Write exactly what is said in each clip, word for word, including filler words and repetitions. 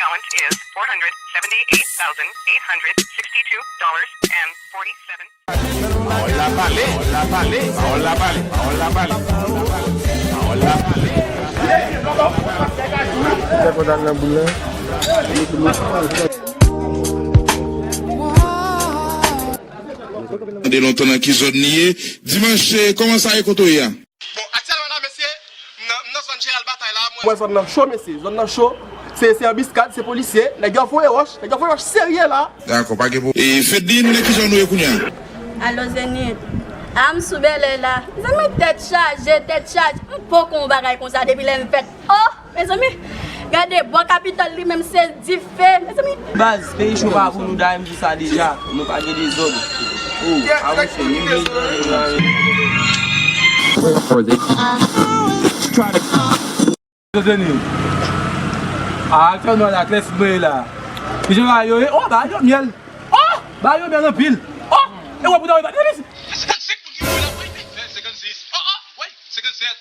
Balance is four hundred seventy-eight thousand eight hundred sixty-two dollars and forty-seven. Pawòl la pale, pawòl la pale, pawòl la pale, pawòl la pale, pawòl la pale. Mwen kontan nan boul la. Tande lontan nan ki zòn li ye. Dimanche, kòman sa ye kote w ye a? Bon, aktyèlman la, mesye, m nan, m nan zòn Jeneral Batay la. Mwen, zòn nan cho, mesye, zòn nan cho. Se, se anbiskad, se polisye. Nèg yo ap voye wòch, nèg yo ap voye wòch serye la. Dakò, pa gen pwoblèm. E Fedlin, nan ki zòn ou ye kounye a? Alo, Zenith. A, m sou Bèlè la. Mezanmi, tèt chaje, tèt chaje. M poko wè yon bagay konsa depi lè m fèt. Oh! Mezanmi, gade bò Kapitòl li menm se dife, mezanmi. Baz, peyi cho pa pou nou, dayè m di sa deja, nou pa gen dezòd. Oh, a wi, se nou menm. Tèt chaje. Tèt chaje. A, aktyèlman la, klè si mwen la. Ki jan bagay yo ye? Oh, bagay yo myèl. Oh, bagay yo myèl anpil. Oh, e wè pou ta wè bagay. Senkannsenk moun ki mouri la, wi. Senkannsis. Oh, oh, wi. Senkannsenk.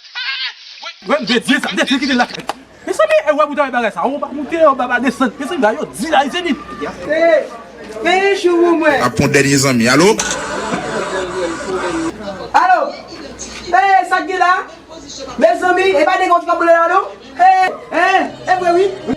Wi. Wi, m te di sa, m te di kite lakay. Mezanmi, e wè pou ta wè bagay sa. Ou pa moute, ou pa desann. Mezanmi, bagay yo di la, mezanmi. Hey, hey, chou mwen. Ap pran dènye zanmi. Alo? Alo? Hey, sa k gen la? Mezanmi, e pa nèg ou ki ap boule la, non? Hey, hey, e vre, wi.